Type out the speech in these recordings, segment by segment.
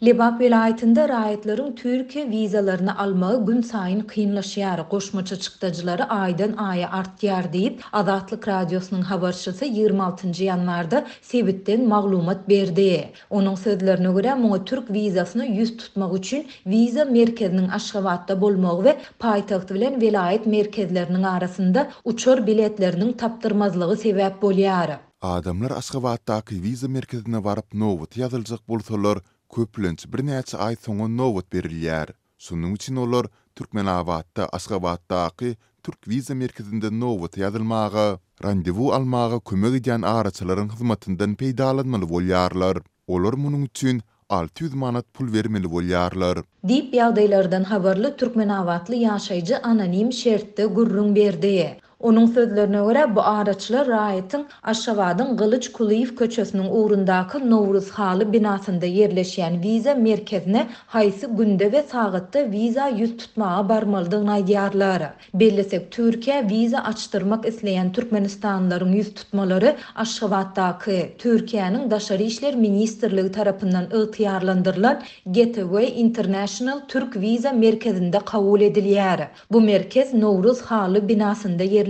Lebap welaýatynda raýatlaryň Türkiýe wizalaryny almagy günsaýyn kynlaşýar, goşmaça çykdajylary aýdan-aýa artýar diýip, Azatlyk Radiosynyň habarçysy 26 ýanwarda sebitden maglumat berdi. Onuň sözlerine görä, muňa türk wizasyna ýüz tutmak üçin wiza merkeziniň Aşgabatda bolmagy we paýtagt bilen welaýat merkezleriniň arasynda uçar biletleriniň tapdyrmazlygy sebäp bolýar. Adamlar Aşgabatdaky wiza merkezine baryp nobata ýazyljak bolsalar, köplenç birnäçe aý soňa nobat berilýär. Şonuň üçin olar Türkmenabatda Aşgabatdaky türk wiza merkezinde nobata ýazylmaga, randewu almaga kömek edýän araçylaryň hyzmatyndan peýdalanmaly bolýarlar. Olar munuň üçin 600 manat pul bermeli bolýarlar. Diýip, ýagdaýlardan habarly türkmenabatly ýaşaýjy anonim şertde gürrüň berdi. Onuň sözlerine görä, bu araçylar raýatyň Aşgabadyň Gylyç Kulyýew köçesiniň ugrundaky Nowruz haly binasynda ýerleşýän wiza merkezine haýsy günde we sagatda wiza ýüz tutmaga barmalydygyny aýdýarlar. Bellesek, Türkiýä wiza açdyrmak isleýän türkmenistanlylaryň ýüz tutmalary Aşgabatdaky, Türkiýäniň Daşary işler ministrligi tarapyndan ygtyýarlandyrylan Gateway International türk wiza merkezinde kabul edilýär. Bu merkez Nowruz haly binasynda ýerleşýär.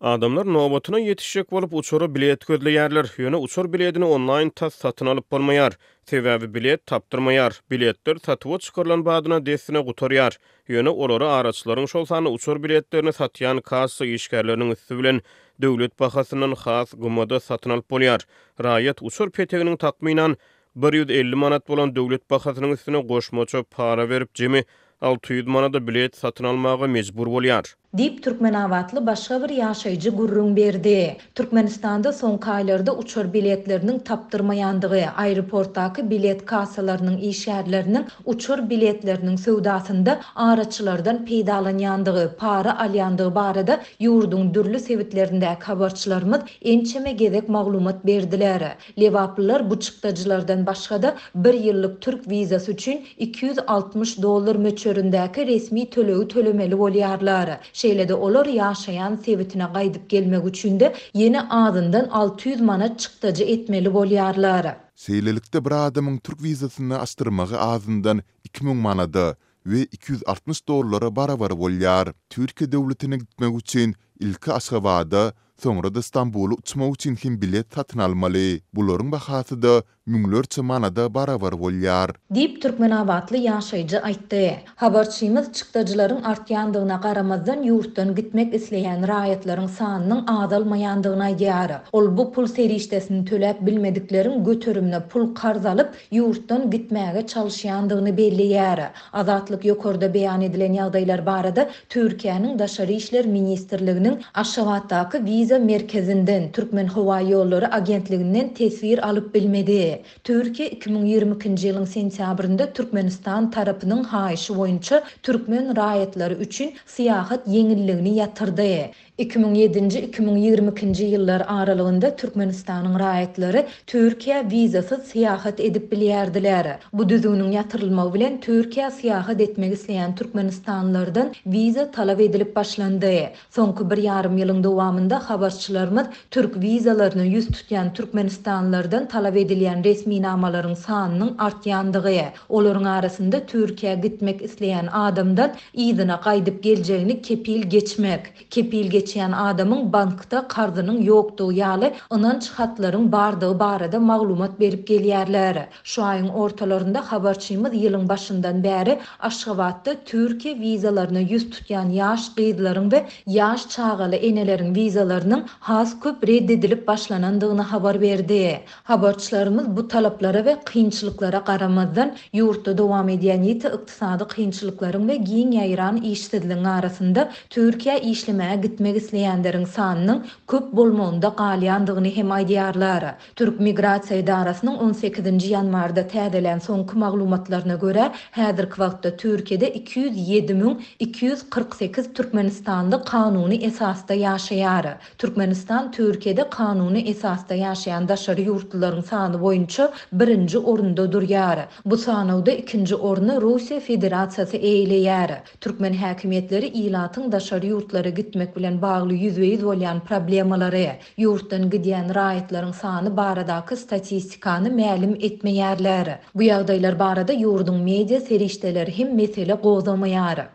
Adamlar nobatyna ýetişjek bolup uçara bilet gözleýärler. Ýöne uçar biledini onlaýn tas satyn alyp bolmaýar. Sebäbi bilet tapdyrmaýar. Biletler satuwa çykarylan badyna dessine gutarýar. Ýöne olary araçylaryň, şol sanda uçar biletlerini satýan kassa işgärleriniň üsti bilen döwlet bahasyndan has gymmada satyn alyp bolýar. Raýat uçar peteginiň takmynan 150 manat bolan döwlet bahasynyň üstüne goşmaça para berip, jemi 600 manada bilet satyn almaga mejbur bolýar. Diýip, türkmenabatly başga bir ýaşaýjy gürrüň berdi. Türkmenistanda soňky aýlarda uçar biletleriniň tapdyrmaýandygy, aeroportdaky bilet kassalarynyň işgärleriniň uçar biletleriniň söwdasynda araçylardan peýdalanýandygy, para alýandygy barada ýurduň dürli sebitlerindäki habarçylarymyz ençeme gezek maglumat berdiler. Lebaplylar bu çykdajylardan başga-da, bir ýyllyk türk wizasy üçin 260 dollar möçberindäki resmi tölegi tölemeli bolýarlar. Şeýle-de olar ýaşaýan sebitine gaýdyp gelmek üçin-de ýene azyndan 600 manat çykdajy etmeli bolýarlar. Şeýlelikde bir adamyň türk wizasyny açdyrmagy azyndan 2000 manada we 260 dollara barabar bolýar. Türkiýe döwletine gitmek üçin ilki Aşgabada, soňra-da Stambula uçmak üçin hem bilet satyn almaly. Bularyň bahasy-da müňlerçe manada barabar bolýar. Diýip, türkmenabatly ýaşaýjy aýtdy. Habarçymyz çykdajylaryň artýandygyna garamazdan, ýurtdan gitmek isleýän raýatlaryň sanynyň azalmaýandygyny aýdýar. Ol bu pul serişdesini töläp bilmedikleriň göterimine pul karz alyp, ýurtdan gitmäge çalyşýandygyny belleýär. Azatlyk ýokarda beýan edilen ýagdaýlar barada Türkiýäniň Daşary işler ministrliginiň Aşgabatdaky wiza merkezinden, Türkmenhowaýollary agentliginden teswir alyp bilmedi. Türkiýe 2022-nji ýylyň sentýabrynda Türkmenistan tarapynyň haýyşy boýunça türkmen raýatlary üçin syýahat ýeňilligini ýatyrdy. 2007-nji, 2022-nji ýyllar aralygynda Türkmenistanyň raýatlary Türkiýä wizasyz syýahat edip bilýärdiler. Bu düzgüniň ýatyrylmagy bilen Türkiýä syýahat etmek isleýän türkmenistanlylardan wiza talap edilip başlandy. Soňky bir ýarym ýylyň dowamynda habarçylarymyz türk wizalaryna ýüz tutýan türkmenistanlylardan talap edilýän resminamalaryň sanynyň artýandygy, olaryň arasynda Türkiýä gitmek isleýän adamdan yzyna gaýdyp geljegini kepil geçmek, kepil geçýän adamyň bankda karzynyň ýokdugy ýaly ynanç hatlaryň bardygy barada maglumat berip gelýärler. Şu aýyň ortalarynda habarçymyz ýylyň başyndan bäri Aşgabatda Türkiýe wizalaryna ýüz tutýan ýaş gyzlaryň we ýaş çagaly eneleriň wizalarynyň has köp red edilip başlanandygyny habar berdi. Habarçylarymyz bu talaplara we kynçylyklara garamazdan, ýurtda dowam edýän ýiti ykdysady kynçylyklaryň we giň ýaýran işsizligiň arasynda Türkiýä işlemäge gitmek isleýänleriň sanynyň köp bolmagynda galýandygyny hem aýdýarlar. Türk migrasiýa edarasynyň on sekizinji ýanwarda täzelän soňky maglumatlaryna görä, häzirki wagtda Türkiýede 207 248 türkmenistanly kanuny esasda ýaşaýar. Türkmenistan Türkiýede kanuny esasda ýaşaýan daşary ýurtlularyň sany boýunça. boýunça birinji orunda durýar. Bu sanawda ikinji orny Russiýa Federasiýasy eýeleýär. Türkmen häkimiýetleri ilatyň daşary ýurtlara gitmek bilen bagly ýüzbe-ýüz bolýan problemalary, ýurtdan gidýän raýatlaryň sany baradaky statistikany mälim etmeýärler. Bu ýagdaýlar barada ýurduň media serişdeleri hem mesele gozgamaýar.